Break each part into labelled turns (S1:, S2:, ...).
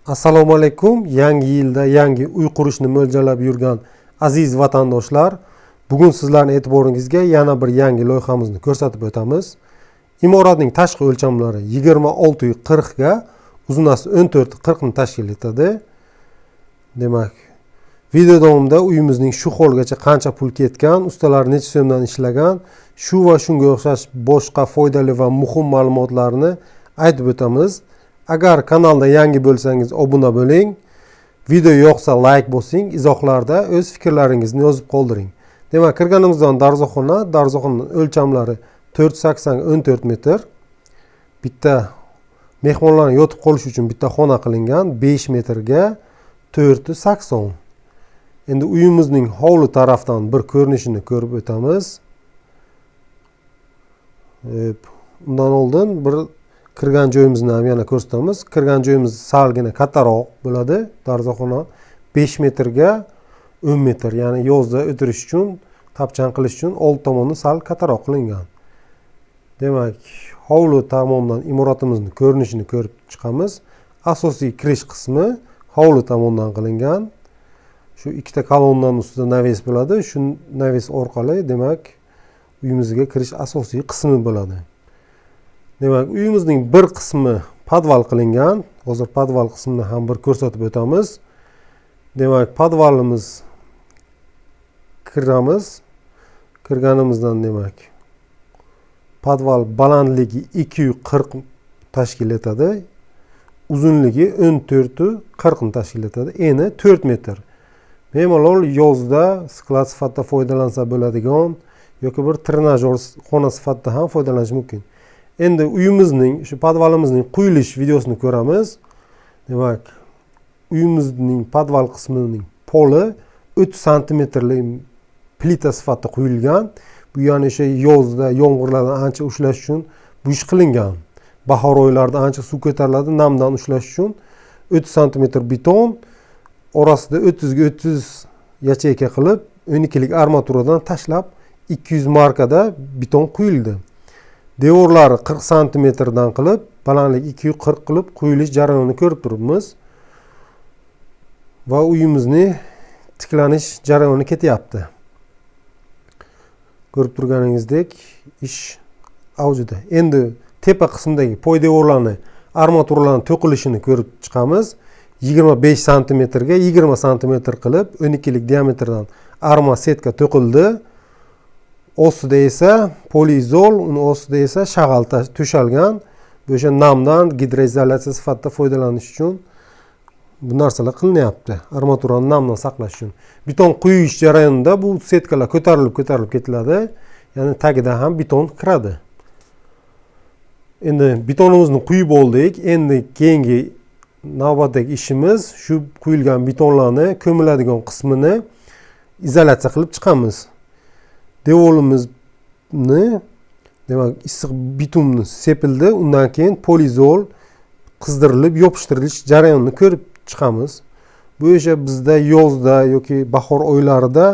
S1: Assalomu alaykum. Yangi yilda yangi uy qurishni mo'ljallab yurgan aziz vatandoshlar, bugun sizlarning e'tiboringizga yana bir yangi loyihamizni ko'rsatib o'tamiz. Imoratning tashqi o'lchamlari 26,40 ga, uzunasi 14,40 ni tashkil etadi. Demak, video davomida uyimizning shu holgacha qancha pul ketgan, ustalar necha so'mdan ishlagan, shu va shunga o'xshash boshqa foydali va muhim ma'lumotlarni aytib o'tamiz. Agar kanalda yangi bo'lsangiz obuna bo'ling, video yoqsa like bosing, izohlarda o'z fikrlaringizni yozib qoldiring. Demak, kirganimizdan darvozaxona, darvozaxonaning o'lchamlari 480 14 metr. Bitta mehmonlarning yotib qolishi uchun bitta xona qilingan 5 metrga 480. Endi uyimizning hovli tarafdan bir ko'rinishini ko'rib o'tamiz. Undan oldin bir kirgan joyimizni ham yana ko'rsatamiz. Kirgan joyimiz salgina kattaroq bo'ladi. Darvozaxona 5 metrga 10 metr, ya'ni yozda o'tirish uchun, tapchan qilish uchun old tomoni sal kattaroq qilingan. Demak, hovli tomondan imoratimizni ko'rinishini ko'rib chiqamiz. Asosiy kirish qismi hovli tomondan qilingan. Shu ikkita kolonnaning ustida naves bo'ladi. Shu naves orqali, demak, uyimizga kirish asosiy qismi bo'ladi. Demak, uyimizning bir qismi podval qilingan. Hozir podval qismini ham bir ko'rsatib o'tamiz. Demak, podvalimiz kiramiz. Kirganimizdan demak, podval balandligi 240 tashkil etadi. Uzunligi 14,40 ni tashkil etadi. Eni 4 metr. Bemalol yozda sklad sifatida foydalansa bo'ladigan yoki bir trenajyor xona sifatida ham foydalanish mumkin. Endi uyimizning, shu podvalimizning quyilish videosini ko'ramiz. Demak, uyimizning podval qismining poli 30 santimetrlik plita sifatida quyilgan. Bu ya'ni o'sha yozda yomg'irlardan ancha ushlash uchun bu ish qilingan. Bahor oylarida ancha suv ko'tariladi, namdan ushlash uchun 30 santimetr beton orasida 30 ga 30 yacheyka qilib 12lik armaturadan tashlab 200 markada beton quyildi. Devorlari 40 santimetrdan qilib, balandligi 240 qilib quyilish jarayonini ko'rib turibmiz. Va uyimizni tiklanish jarayoni ketyapti. Ko'rib turganingizdek ish avjida. Endi tepa qismidagi poydevorlarni, armaturalarni to'qilishini ko'rib chiqamiz. 25 santimetrga 20 santimetr qilib 12lik diametrdan arma setka to'qildi. Ostida esa poliizol, uni ostida esa shag'al to'shalgan. Bu o'sha namdan gidroizolyatsiya sifatida foydalanish uchun bu narsalar qilinyapti. Armaturani namdan saqlash uchun. Beton quyish jarayonida bu setkalar ko'tarilib ko'tarilib ketiladi. Ya'ni tagidan ham beton kiradi. Endi betonimizni quyib oldik. Endi keyingi navbatdagi ishimiz shu quyilgan betonlarni ko'miladigan qismini izolyatsiya qilib chiqamiz. Devorimizni, demak, issiq bitumni sepildi, undan keyin polizol qizdirilib yopishtirilish jarayonini ko'rib chiqamiz. Bu o'sha bizda yozda yoki bahor oylarida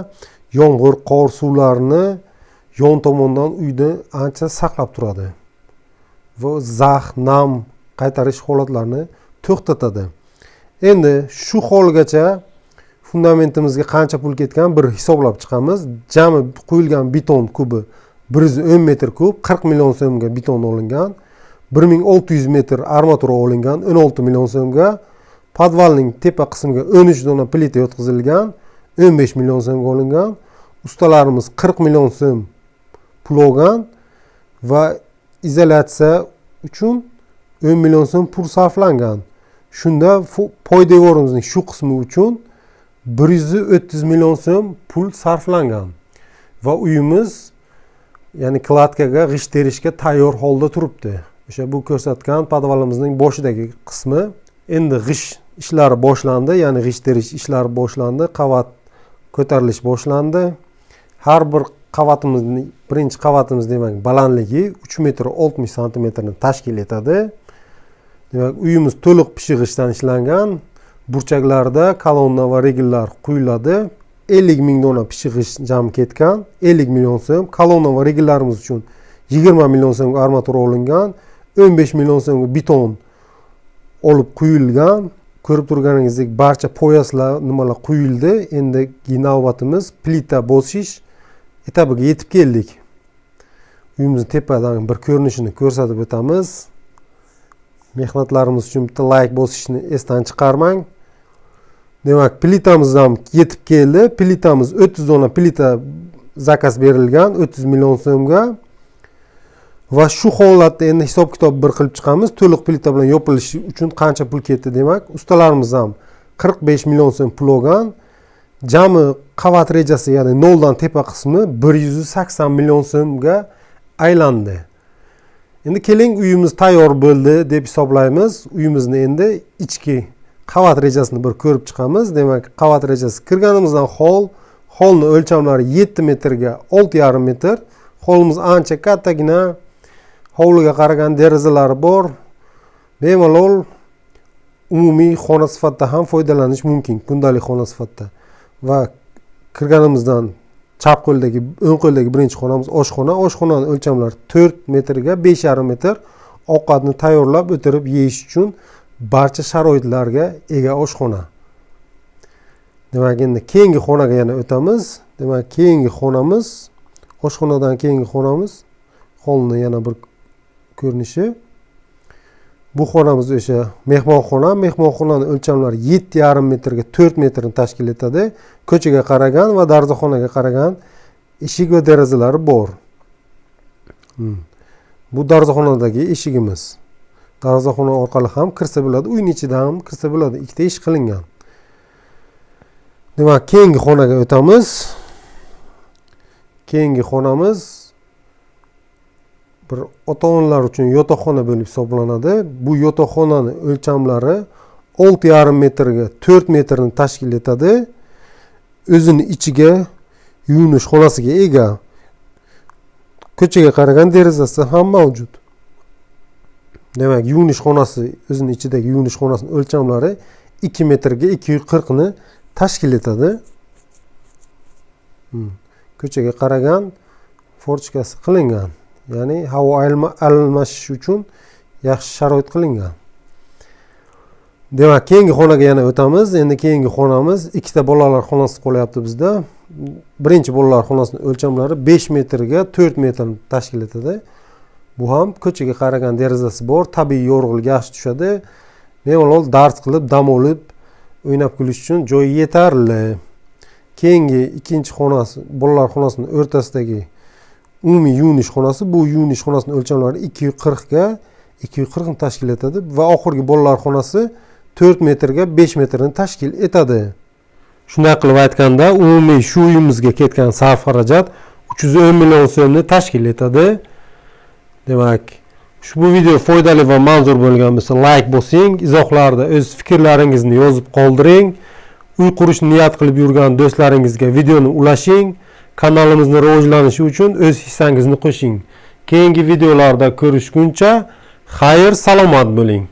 S1: yomg'ir, qor suvlarini yon tomondan uyni ancha saqlab turadi va zax, nam qaytarish holatlarini to'xtatadi. Endi shu holgacha fundamentimizga qancha pul ketgan bir hisoblab chiqamiz. Jami quyilgan beton kubi 110 metr kub, 40 million so'mga beton olingan. 1600 metr armatura olingan 16 million so'mga. Podvalning tepa qismiga 13 dona plita yotqizilgan, 15 million so'mga olingan. Ustalarimiz 40 million so'm pul olgan va izolyatsiya uchun 10 million so'm pul sarflangan. Shunda poydevorimizning shu qismi uchun 130 million so'm pul sarflangan va uyimiz, ya'ni kladkaga g'isht terishga tayyor holda turibdi. O'sha bu ko'rsatgan podvalimizning boshidagi qismi. Endi g'isht ishlari boshlandi, ya'ni g'isht terish ishlari boshlandi, qavat ko'tarilish boshlandi. Har bir qavatimizning, birinchi qavatimiz demak balandligi 3 metr 60 santimetrni tashkil etadi. Demak, uyimiz to'liq pishiq g'ishtdan ishlangan. Burchaklarda kolonna va regellar quyiladi. 50 ming dona pishiq g'isht jam ketgan, 50 million so'm. Kolonna va regellarimiz uchun 20 million so'mga armatura olingan, 15 million so'mga beton olib quyilgan. Ko'rib turganingizdek barcha пояс lar, nimalar quyildi. Endigi navbatimiz plita bosish этап iga yetib keldik. Uyimizni tepadan bir ko'rinishini ko'rsatib o'tamiz. Mehnatlarimiz uchun bitta layk bosishni esdan chiqarmang. Demak, plitamiz ham yetib keldi. Plitamiz 30 dona plita заказ berilgan 30 million so'mga. Va shu holatda endi hisob kitob bir qilib chiqamiz. To'liq plita bilan yopilishi uchun qancha pul ketdi? Demak, ustalarimiz ham 45 million so'm pul olgan. Jami qavat rejasi, ya'ni noldan tepa qismi 180 million so'mga aylandi. Endi keling, uyimiz tayyor bo'ldi deb hisoblaymiz. Uyimizni endi ichki qavat rejasini bir ko'rib chiqamiz. Demak, qavat rejasi kirganimizdan hol, holni o'lchamlari 7 metrga 6,5 metr. Holimiz ancha kattagina, hovliga qaragan derazalari bor. Bemalol umumiy xona sifatida ham foydalanish mumkin, kundalik xona sifatida. Va kirganimizdan chap qo'ldagi, o'ng qo'ldagi birinchi xonamiz oshxona. Oshxonani o'lchamlari 4 metrga 5,5 metr. Ovqatni tayyorlab o'tirib yeyish uchun barcha sharoitlarga ega oshxona. Demak, endi keyingi xonaga yana o'tamiz. Demak, keyingi xonamiz, oshxonadan keyingi xonamiz, holni yana bir ko'rinishi. Bu xonamiz o'sha mehmonxona. Mehmonxonani o'lchamlari 7,5 metrga 4 metrni tashkil etadi. Ko'chaga qaragan va darvozaxonaga qaragan eshik va derazalari bor. Bu darvozaxonadagi eshigimiz. Darvozaxona orqali ham kirsa bo'ladi, uyning ichidan ham kirsa bo'ladi. Ikkita eshik qilingan. Demak, keyingi xonaga o'tamiz. Keyingi xonamiz bir ota-onalar uchun yotoqxona bo'lib hisoblanadi. Bu yotoqxonani o'lchamlari 6,5 metrga 4 metrni tashkil etadi. O'zini ichiga yuvinish xonasiga ega. Ko'chaga qaragan derazasi ham mavjud. Demak, yuvinish xonasi, o'zini ichidagi yuvinish xonasining o'lchamlari 2 metrga 240 ni tashkil etadi. Ko'chaga qaragan форточка si qilingan. Ya'ni havo almashish uchun yaxshi sharoit qilingan. Demak, keyingi xonaga yana o'tamiz. Endi keyingi xonamiz ikkita bolalar xonasi qolyapti bizda. Birinchi bolalar xonasining o'lchamlari 5 metrga 4 metrni tashkil etadi. Bu ham ko'chaga qaragan derazasi bor, tabiiy yorug'lik yaxshi tushadi. Bemalol dars qilib, dam olib, o'ynab kulish uchun joy yetarli. Keyingi ikkinchi xonasi, bolalar xonasining o'rtasidagi umumiy yuvinish xonasi. Bu yuvinish xonasining o'lchamlari 240 ga 240 ni tashkil etadi va oxirgi bolalar xonasi 4 metrga 5 metrni tashkil etadi. Shunday qilib aytganda, umumiy shu uyimizga ketgan sarf xarajat 310 million so'mni tashkil etadi. Demak, ushbu video foydali va manzur bo'lgan bo'lsa, layk bosing, izohlarda o'z fikrlaringizni yozib qoldiring. Uy qurishni niyat qilib yurgan do'stlaringizga videoni ulashing. Kanalimizni rivojlanishi uchun o'z hissangizni qo'shing. Keyingi videolarda ko'rishguncha xayr, salomat bo'ling.